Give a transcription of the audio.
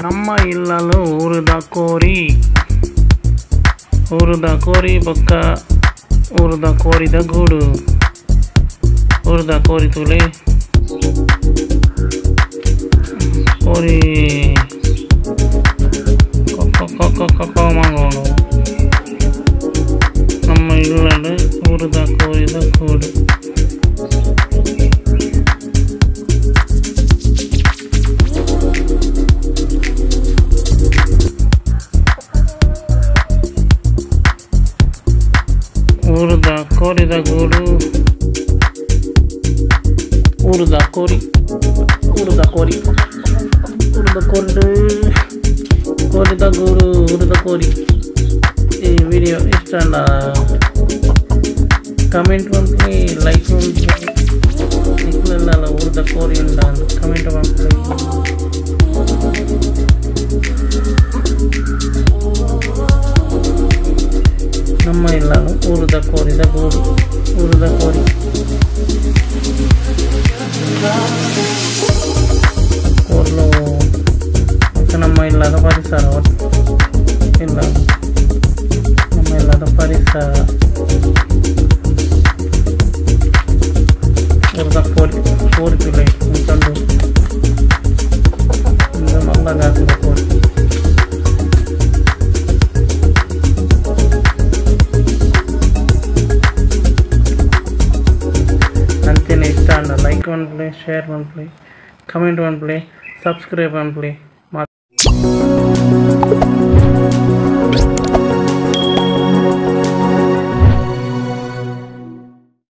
ನಮ್ಮ ಇಲ್ಲಲು ಊರುದ ಕೋರಿ ಊರುದ ಕೋರಿ ಬೊಕ್ಕ ಊರುದ ಕೋರಿದ ಗೂಡು ಊರುದ ಕೋರಿ ತುಲೆ ಕೋರಿ ಕೊಕ್ಕ ಮಂಗೋಡು ನಮ್ಮ ಇಲ್ಲಲು ಊರುದ ಕೋರಿದ ಗೂಡು. ಊರುದ ಕೋರಿದ ಗೂಡು ಊರುದ ಕೋರಿ ಊರುದ ಕೋರಿ ಊರುದ ಕೋರಿ ಕೋರಿದ ಗೂಡು ಊರುದ ಕೋರಿ. ಈ ವಿಡಿಯೋ ಇಷ್ಟ ಕಮೆಂಟ್ ಮನ್ಪುಲೆ, ಲೈಕ್ ಮನ್ಪುಲೆ, ನಿಕ್ಲೆಲ್ಲ ಊರುದ ಕೋರಿ ಉಂಡ ಕಮೆಂಟ್ ಮನ್ಪುಲೆ. ನಮ್ಮ ಇಲ್ಲಲು ಊರುದ ಕೋರಿದ ಗೂಡು ಊರುದ ಕೋರಿ. ಕೋರ್ಲು ನಮ್ಮ ಇಲ್ಲದ ಪರಿಸರ ಇಲ್ಲ ನಮ್ಮ ಇಲ್ಲದ ಪರಿಸರ ಊರುದ ಕೋರಿ ಕೋರಿ ತುಲೆ ಉಂಟು ಮಲ್ಲ ಜಾತಿದ ಕೋರಿ. ಅಂಚನೆ ಇಷ್ಟ ಅಂಡ ಲೈಕ್ ಮನ್ಪುಲೆ, ಶೇರ್ ಮನ್ಪುಲೆ, ಕಮೆಂಟ್ ಮನ್ಪುಲೆ, ಸಬ್ಸ್ಕ್ರೈಬ್ ಮನ್ಪುಲೆ.